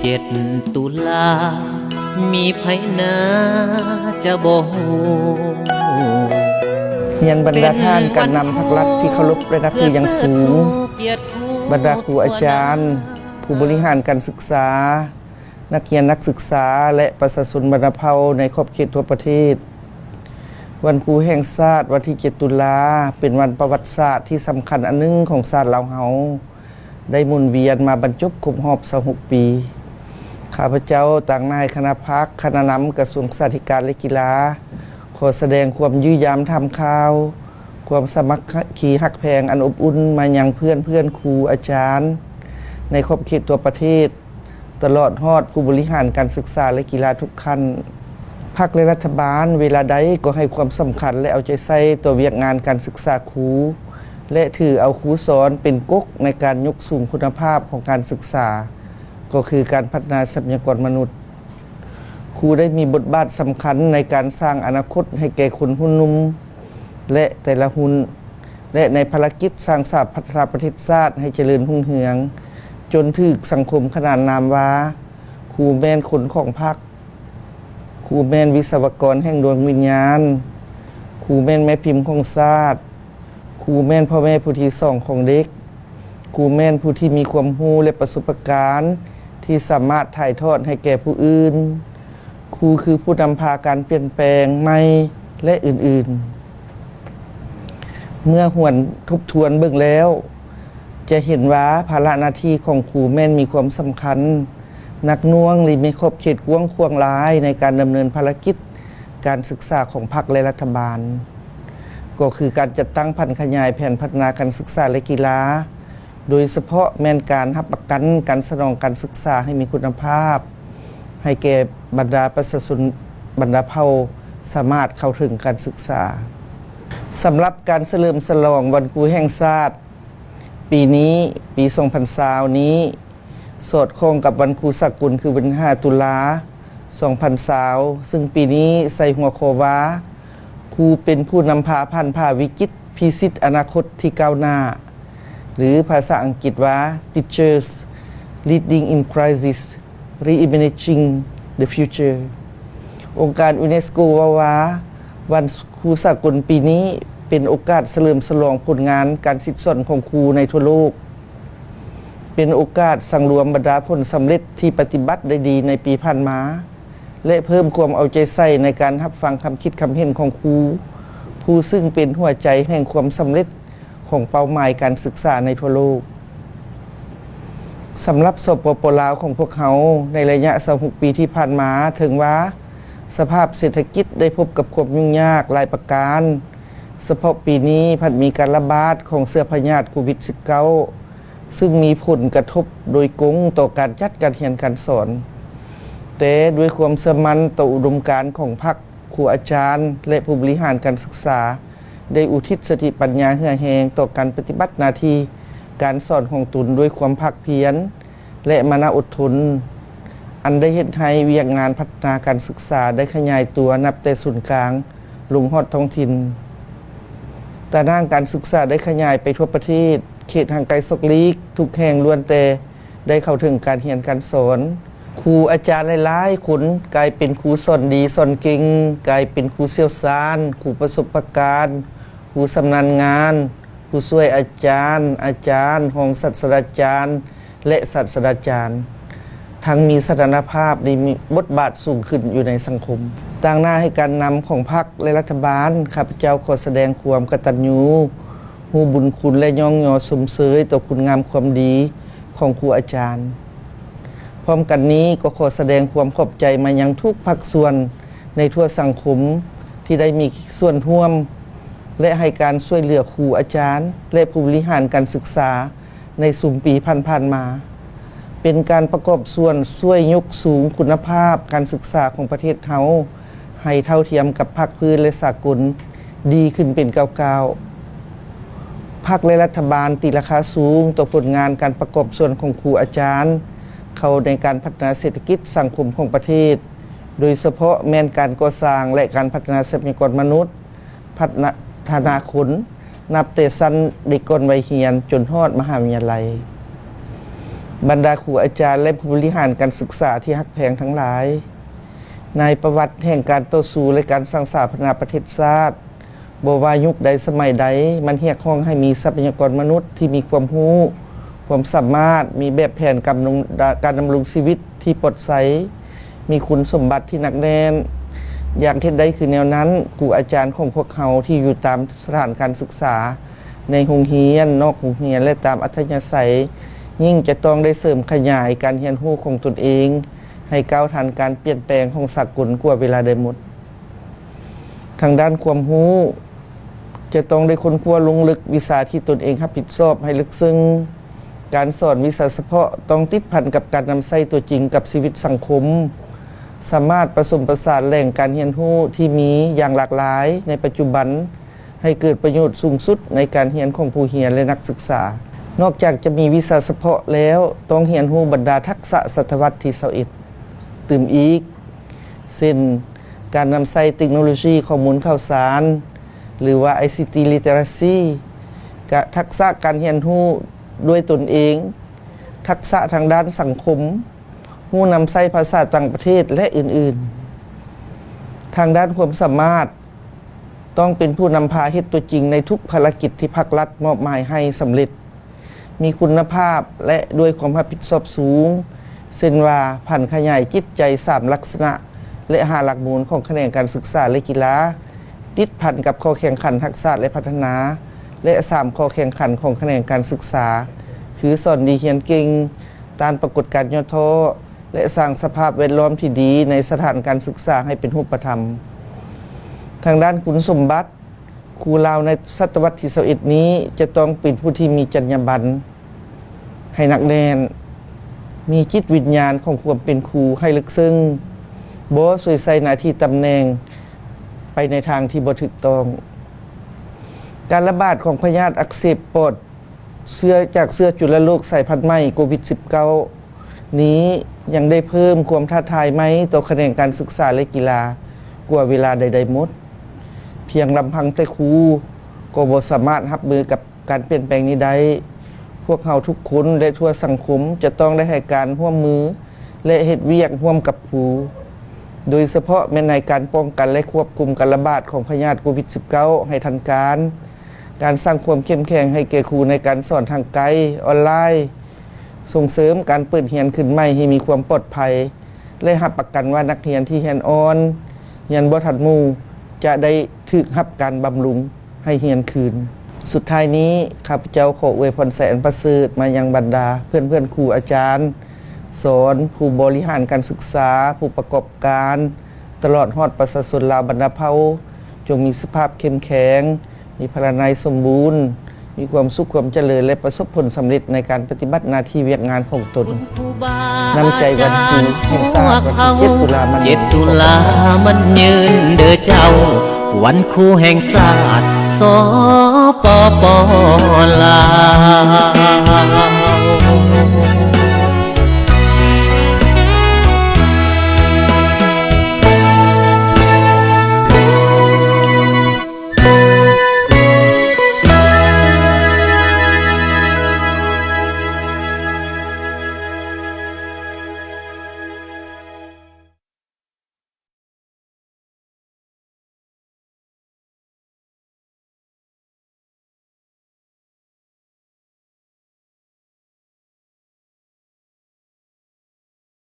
ເຈັດຕຸລາ ມີໃຜນາຈະບໍ່ຮູ້. ຮຽນບັນດາທ່ານການນຳພັກລັດທີ່ເຄົາລົບ ແລະ ນັບຖືຢ່າງສູງ, ບັນດາຄູອາຈານ, ຜູ້ບໍລິຫານການສຶກສາ, ນັກຮຽນນັກສຶກສາ ແລະ ປະຊາຊົນບັນດາເຜົ່າໃນຂອບເຂດທົ່ວປະເທດ. ວັນຄູແຫ່ງຊາດ ວັນທີເຈັດຕຸລາ ເປັນວັນປະຫວັດສາດທີ່ສຳຄັນອັນໜຶ່ງຂອງຊາດລາວເຮົາ ໄດ້ໝູນວຽນມາບັນຈົບຄົບຮອບຊາວຫົກປີ. ຂ້າພະເຈົ້າ ຕາງໜ້າໃຫ້ຄະນະພັກ, ຄະນະນຳກະຊວງສຶກສາທິການ ແລະ ກິລາ ຂໍສະແດງຄວາມຢ້ຽມຢາມຖາມຂ່າວ, ຄວາມສາມັກຄີຮັກແພງອັນອົບອຸ່ນມາຍັງເພື່ອນໆ ຄູອາຈານໃນຂອບເຂດທົ່ວປະເທດ, ຕະຫຼອດຮອດຜູ້ບໍລິຫານການສຶກສາ ແລະ ກິລາທຸກຂັ້ນ. ພັກ ແລະ ລັດຖະບານເວລາໃດກໍໃຫ້ຄວາມສຳຄັນ ແລະ ເອົາໃຈໃສ່ຕໍ່ວຽກງານການສຶກສາຄູ ແລະ ຖືເອົາຄູສອນເປັນກົກໃນການຍົກສູງຄຸນນະພາບຂອງການສຶກສາ, ກໍຄືການພັດທະນາຊັບພະຍາກອນມະນຸດ. ຄູໄດ້ມີບົດບາດສຳຄັນໃນການສ້າງອະນາຄົດໃຫ້ແກ່ຄົນຮຸ່ນໜຸ່ມ ແລະ ແຕ່ລະຮຸ່ນ ແລະ ໃນພາລະກິດສ້າງສາພັດທະນາປະເທດຊາດໃຫ້ຈະເລີນຮຸ່ງເຮືອງ, ຈົນຖືກສັງຄົມຂະໜານນາມວ່າ ຄູແມ່ນຄົນຂອງພັກ, ຄູແມ່ນວິສະວະກອນແຫ່ງດວງວິນຍານ, ຄູແມ່ນແມ່ພິມຂອງຊາດ, ຄູແມ່ນພໍ່ແມ່ຜູ້ທີສອງຂອງເດັກ, ຄູແມ່ນຜູ້ທີ່ມີຄວາມຮູ້ ແລະ ປະສົບປະການທີ່ສາມາດຖ່າຍທອດໃຫ້ແກ່ຜູ້ອື່ນ. ຄູຄືຜູ້ນຳພາການປ່ຽນແປງໃໝ່ ແລະ ອື່ນໆ. ເມື່ອຫວນທົບທວນເບິ່ງແລ້ວ ຈະເຫັນວ່າພາລະໜ້າທີ່ຂອງຄູແມ່ນມີຄວາມສຳຄັນ ໜັກໜ່ວງ ແລະ ມີຂອບເຂດກວ້າງຂວາງຫຼາຍໃນການດຳເນີນພາລະກິດການສຶກສາຂອງພັກ ແລະ ລັດຖະບານ, ກໍຄືການຈັດຕັ້ງຜັນຂະຫຍາຍແຜນພັດທະນາການສຶກສາ ແລະ ກິລາ, ໂດຍສະເພາະແມ່ນການຮັບປະກັນການສະໜອງການສຶກສາໃຫ້ມີຄຸນນະພາບ, ໃຫ້ແກ່ບັນດາປະຊາຊົນບັນດາເຜົ່າສາມາດເຂົ້າເຖິງການສຶກສາ. ສຳລັບການສະເຫຼີມສະຫຼອງວັນຄູແຫ່ງຊາດ ປີນີ້, ປີສອງພັນຊາວນີ້, ສອດຄ່ອງກັບວັນຄູສາກົນ ຄືວັນທີຫ້າຕຸລາ ສອງພັນຊາວ ຊຶ່ງປີນີ້ໃສ່ຫົວຂໍ້ວ່າ ຄູເປັນຜູ້ນຳພາຜ່ານຜ່າວິກິດ ພິຊິດອະນາຄົດທີ່ກ້າວໜ້າ ຫຼື ພາສາອັງກິດວ່າ Teachers Leading in Crisis, Reimagining the Future. ອົງການຢູເນສໂກເວົ້າວ່າ ວັນຄູສາກົນປີນີ້ເປັນໂອກາດສະເຫຼີມສະຫຼອງຜົນງານການສິດສອນຂອງຄູໃນທົ່ວໂລກ, ເປັນໂອກາດສັງລວມບັນດາຜົນສຳເລັດທີ່ປະຕິບັດໄດ້ດີໃນປີຜ່ານມາ ແລະ ເພີ່ມຄວາມເອົາໃຈໃສ່ໃນການຮັບຟັງຄຳຄິດຄຳເຫັນຂອງຄູ, ຜູ້ຊຶ່ງເປັນຫົວໃຈແຫ່ງຄວາມສຳເລັດຂອງເປົ້າໝາຍການສຶກສາໃນທົ່ວໂລກ. ສຳລັບ ສປປ ລາວ ຂອງພວກເຮົາ ໃນໄລຍະຊາວຫົກປີທີ່ຜ່ານມາ, ເຖິງວ່າສະພາບເສດຖະກິດໄດ້ພົບກັບຄວາມຫຍຸ້ງຍາກຫຼາຍປະການ, ສະເພາະປີນີ້ພັດມີການລະບາດຂອງເຊື້ອພະຍາດໂຄວິດສິບເກົ້າ ຊຶ່ງມີຜົນກະທົບໂດຍກົງຕໍ່ການຈັດການຮຽນການສອນ. ແຕ່ດ້ວຍຄວາມເຊື່ອໝັ້ນຕໍ່ອຸດົມການຂອງພັກ, ຄູອາຈານ ແລະ ຜູ້ບໍລິຫານການສຶກສາ ໄດ້ອຸທິດສະຕິປັນຍາເຫື່ອແຮງຕໍ່ການປະຕິບັດໜ້າທີ່ການສອນຂອງຕົນດ້ວຍຄວາມພາກພຽນ ແລະ ມານະອົດທົນ, ອັນໄດ້ເຮັດໃຫ້ວຽກງານພັດທະນາການສຶກສາໄດ້ຂະຫຍາຍຕົວນັບແຕ່ສູນກາງລົງຮອດທ້ອງຖິ່ນ. ຕາໜ່າງການສຶກສາໄດ້ຂະຫຍາຍໄປທົ່ວປະເທດ, ເຂດຫ່າງໄກສອກຫຼີກທຸກແຫ່ງລ້ວນແຕ່ໄດ້ເຂົ້າເຖິງການຮຽນການສອນ. ຄູອາຈານຫຼາຍໆຄົນກາຍເປັນຄູສອນດີສອນເກັ່ງ, ກາຍເປັນຄູຊ່ຽວຊານ, ຄູປະສົບປະການ, ຄູຊຳນານງານ, ຜູ້ຊ່ວຍອາຈານ, ອາຈານ, ຮອງສາດສະດາຈານ ແລະ ສາດສະດາຈານ, ທັງມີສະຖານະພາບ ແລະ ມີບົດບາດສູງຂຶ້ນຢູ່ໃນສັງຄົມ. ຕາງໜ້າໃຫ້ການນຳຂອງພັກ ແລະ ລັດຖະບານ, ຂ້າພະເຈົ້າຂໍສະແດງຄວາມກະຕັນຍູ, ຮູ້ບຸນຄຸນ ແລະ ຍ້ອງຍໍຊົມເຊີຍຕໍ່ຄຸນງາມຄວາມດີຂອງຄູອາຈານ. ພ້ອມກັນນີ້ກໍຂໍສະແດງຄວາມຂອບໃຈມາຍັງທຸກພາກສ່ວນໃນທົ່ວສັງຄົມ ທີ່ໄດ້ມີສ່ວນຮ່ວມ ແລະ ໃຫ້ການຊ່ວຍເຫຼືອຄູອາຈານ ແລະ ຜູ້ບໍລິຫານການສຶກສາ ໃນຊຸມປີຜ່ານໆມາ, ເປັນການປະກອບສ່ວນຊ່ວຍຍົກສູງຄຸນນະພາບການສຶກສາຂອງປະເທດເຮົາ ໃຫ້ເທົ່າທຽມກັບພາກພື້ນ ແລະ ສາກົນ ດີຂຶ້ນເປັນກ້າວໆ. ພັກ ແລະ ລັດຖະບານຕີລາຄາສູງຕໍ່ຜົນງານການປະກອບສ່ວນຂອງຄູອາຈານ ເຂົ້າໃນການພັດທະນາເສດຖະກິດສັງຄົມຂອງປະເທດ, ໂດຍສະເພາະແມ່ນການກໍ່ສ້າງ ແລະ ການພັດທະນາຊັບພະຍາກອນມະນຸດ, ພັດທະນາຄົນ ນັບແຕ່ຊັ້ນເດັກກ່ອນໄວຮຽນຈົນຮອດມະຫາວິທະຍາໄລ. ບັນດາຄູອາຈານ ແລະ ຜູ້ບໍລິຫານການສຶກສາທີ່ຮັກແພງທັງຫຼາຍ, ໃນປະຫວັດແຫ່ງການຕໍ່ສູ້ ແລະ ການສ້າງສາພັນນາປະເທດຊາດ, ບໍ່ວ່າຍຸກໃດສະໄໝໃດ, ມັນຮຽກຮ້ອງໃຫ້ມີຊັບພະຍາກອນມະນຸດທີ່ມີຄວາມຮູ້, ຄວາມສາມາດ, ມີແບບແຜນການດຳລົງ ການດຳລົງຊີວິດທີ່ປອດໃສ, ມີຄຸນສົມບັດທີ່ໜັກແໜ້ນ. ຢາກເຮັດໄດ້ຄືແນວນັ້ນ, ຄູອາຈານຂອງພວກເຮົາທີ່ຢູ່ຕາມສະຖານການສຶກສາ, ໃນໂຮງຮຽນ, ນອກໂຮງຮຽນ ແລະ ຕາມອັດທະຍາໄສ, ຍິ່ງຈະຕ້ອງໄດ້ເສີມຂະຫຍາຍການຮຽນຮູ້ຂອງຕົນເອງ ໃຫ້ກ້າວທັນການປ່ຽນແປງຂອງສາກົນກວ່າເວລາໃດໝົດ. ທາງດ້ານຄວາມຮູ້, ຈະຕ້ອງໄດ້ຄົ້ນຄວ້າລົງເລິກວິຊາທີ່ຕົນເອງຮັບຜິດຊອບໃຫ້ເລິກເຊິ່ງ. ການສອນວິຊາສະເພາະຕ້ອງຕິດພັນກັບການນຳໃຊ້ຕົວຈິງກັບຊີວິດສັງຄົມ, ສາມາດປະສົມປະສານແຫຼ່ງການຮຽນຮູ້ທີ່ມີຢ່າງຫຼາກຫຼາຍໃນປັດຈຸບັນ ໃຫ້ເກີດປະໂຫຍດສູງສຸດໃນການຮຽນຂອງຜູ້ຮຽນ ແລະ ນັກສຶກສາ. ນອກຈາກຈະມີວິຊາສະເພາະແລ້ວ, ຕ້ອງຮຽນຮູ້ບັນດາທັກສະສະຕະວັດທີຊາວເອັດຕື່ມອີກ, ເຊັ່ນ ການນຳໃຊ້ເຕັກໂນໂລຊີຂໍ້ມູນຂ່າວສານ ຫຼືວ່າ ໄອຊີທີ ລິເຕີເຣຊີ, ກະທັກສະການຮຽນຮູ້ດ້ວຍຕົນເອງ, ທັກສະທາງດ້ານສັງຄົມ, ຮູ້ນຳໃຊ້ພາສາຕ່າງປະເທດ ແລະ ອື່ນໆ. ທາງດ້ານຄວາມສາມາດ, ຕ້ອງເປັນຜູ້ນຳພາເຮັດຕົວຈິງໃນທຸກພາລະກິດທີ່ພັກລັດມອບໝາຍໃຫ້ສຳເລັດ, ມີຄຸນນະພາບ ແລະ ດ້ວຍຄວາມຮັບຜິດຊອບສູງ, ເຊັ່ນວ່າ ຜັນຂະຫຍາຍຈິດໃຈສາມລັກສະນະ ແລະ ຫ້າຫຼັກມູນຂອງຂະແໜງການສຶກສາ ແລະ ກິລາ, ຕິດພັນກັບຂໍ້ແຂ່ງຂັນທັກສະ ແລະ ພັດທະນາ ແລະ ສາມຂໍ້ແຂ່ງຂັນຂອງຂະແໜງການສຶກສາ ຄື ສອນດີຮຽນເກັ່ງ, ຕ້ານປາກົດການຫຍໍ້ທໍ້ ແລະ ສ້າງສະພາບແວດລ້ອມທີ່ດີໃນສະຖານການສຶກສາໃຫ້ເປັນຮູບປະທຳ. ທາງດ້ານຄຸນສົມບັດ, ຄູລາວໃນສະຕະວັດທີຊາວເອັດນີ້ ຈະຕ້ອງເປັນຜູ້ທີ່ມີຈັນຍາບັນໃຫ້ໜັກແໜ້ນ, ມີຈິດວິນຍານຂອງຄວາມເປັນຄູໃຫ້ເລິກເຊິ່ງ, ບໍ່ສວຍໃຊ້ໜ້າທີ່ຕຳແໜ່ງໄປໃນທາງທີ່ບໍ່ຖືກຕ້ອງ. ການລະບາດຂອງພະຍາດອັກເສບປອດ ເຊື້ອຈາກເຊື້ອຈຸລະໂລກສາຍພັນໃໝ່ໂຄວິດສິບເກົ້ານີ້ ຍັງໄດ້ເພີ່ມຄວາມທ້າທາຍໃໝ່ຕໍ່ຂະແໜງການສຶກສາ ແລະ ກິລາກວ່າເວລາໃດໆໝົດ. ພຽງລຳພັງແຕ່ຄູກໍບໍ່ສາມາດຮັບມືກັບການປ່ຽນແປງນີ້ໄດ້. ພວກເຮົາທຸກຄົນ ແລະ ທົ່ວສັງຄົມ ຈະຕ້ອງໄດ້ໃຫ້ການຮ່ວມມື ແລະ ເຮັດວຽກຮ່ວມກັບຄູ, ໂດຍສະເພາະແມ່ນໃນການປ້ອງກັນ ແລະ ຄວບຄຸມການລະບາດຂອງພະຍາດໂຄວິດສິບເກົ້າໃຫ້ທັນການ. ການສ້າງຄວາມເຂັ້ມແຂງໃຫ້ແກ່ຄູໃນການສອນທາງໄກ, ອອນລາຍ, ສົ່ງເສີມການເປີດຮຽນຂຶ້ນໃໝ່ໃຫ້ມີຄວາມປອດໄພ ແລະ ຮັບປະກັນວ່ານັກຮຽນທີ່ຮຽນອ່ອນ, ຮຽນບໍ່ທັນໝູ່ ຈະໄດ້ຖືກຮັບການບຳລຸງໃຫ້ຮຽນຄືນ. ສຸດທ້າຍນີ້, ຂ້າພະເຈົ້າຂໍອວຍພອນໄຊອັນປະເສີດມາຍັງບັນດາເພື່ອນໆຄູອາຈານສອນ, ຜູ້ບໍລິຫານການສຶກສາ, ຜູ້ປະກອບການ, ຕະຫຼອດຮອດປະຊາຊົນລາວບັນດາເຜົ່າ, ຈົ່ງມີສະພາບເຂັ້ມແຂງ, ມີພະລານາໄມສົມບູນ, ມີຄວາມສຸກຄວາມຈະເລີນ ແລະ ປະສົບຜົນສຳເລັດໃນການປະຕິບັດໜ້າທີ່ວຽກງານຂອງຕົນ. ນ້ຳໃຈວັນຄູແຫ່ງຊາດ ວັນທີເຈັດຕຸລາ ມັນ ເຈັດຕຸລາມັນຍືນເດີເຈົ້າ, ວັນຄູແຫ່ງຊາດ ສປປ ລາວ.